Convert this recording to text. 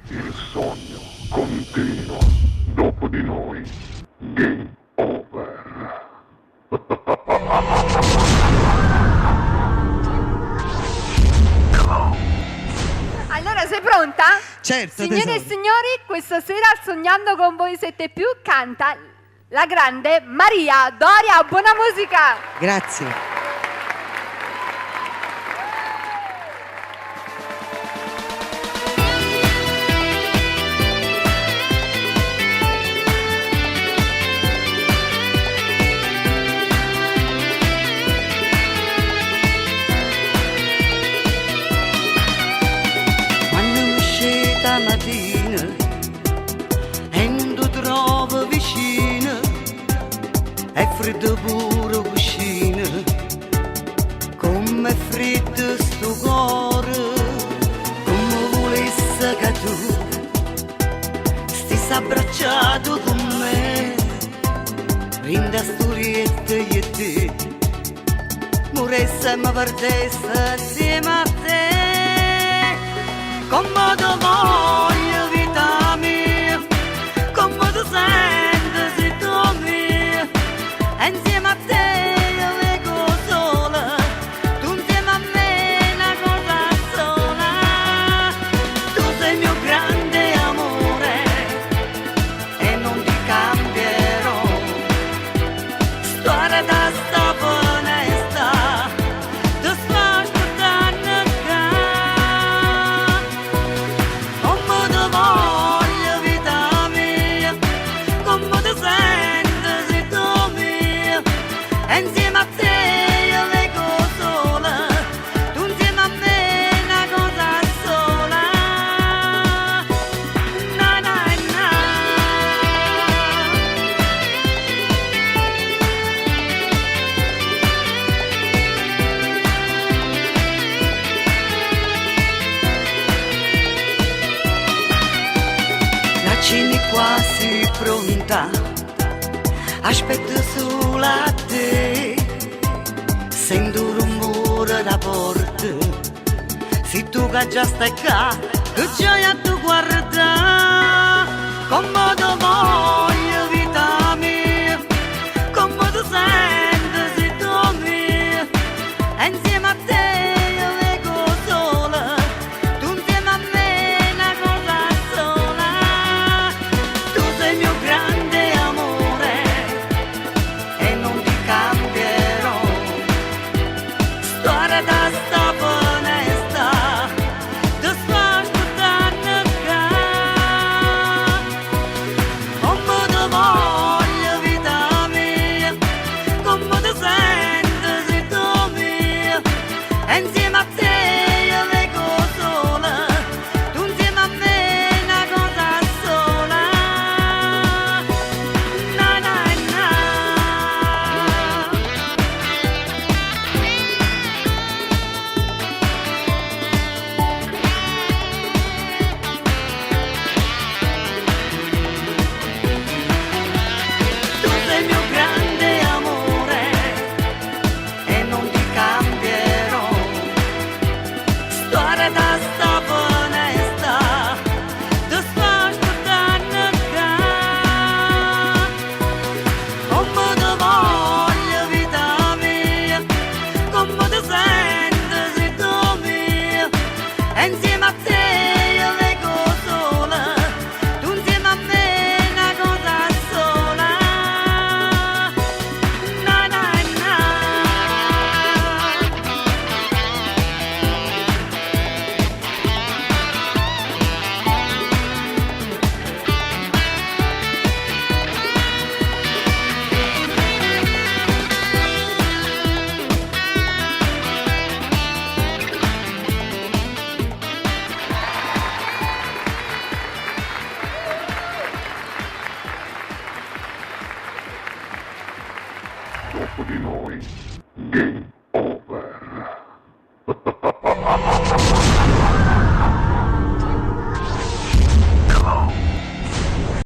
Il sogno continua dopo di noi. Game over. Allora, sei pronta? Certo, Signore e tesoro. signori, questa sera Sognando con voi siete più canta la grande Maria Doria. Buona musica! Grazie. Quando mi sceta mattina e non ti trovo vicino, è freddo pure cucina, come è freddo sto cuore, come volesse che tu stessi abbracciato con me, rinda sto lietto io e te, moresse e mi perdesse insieme a te. Come ti voglio vita mia, come ti sento se tu mia, e insieme a te io vengo sola, tu insieme a me una cosa sola, tu sei il mio grande amore e non ti cambierò. Storia da sta finestra, ti sto aspettando qua. Come ti voglio vita mia, come ti sento se tu mia, e insieme a te io vengo sola, tu insieme a me una cosa sola. Na na na. La cena è quasi pronta, aspetto solo a te. Sento un rumore da porta, se tu che già stai qua, che gioia tu guarda. Come ti voglio vita mia, come ti sento se tu mia, e insieme a te io vengo sola, tu insieme a me una cosa sola, tu sei il mio grande amore e non ti cambierò. Storia da sta finestra, ti sto aspettando qua. Come ti voglio vita mia, come ti sento se tu mia, e insieme a te io vengo sola, tu insieme a me una cosa sola. Na na na. Tu sei il mio grande amore e non ti cambierò. Storia da sta finestra, ti sto aspettando qua. Come ti voglio vita mia, come ti sento se tu mia, e insieme a te io vengo sola, tu insieme a me una cosa sola. Na na na. Dopo di noi. Game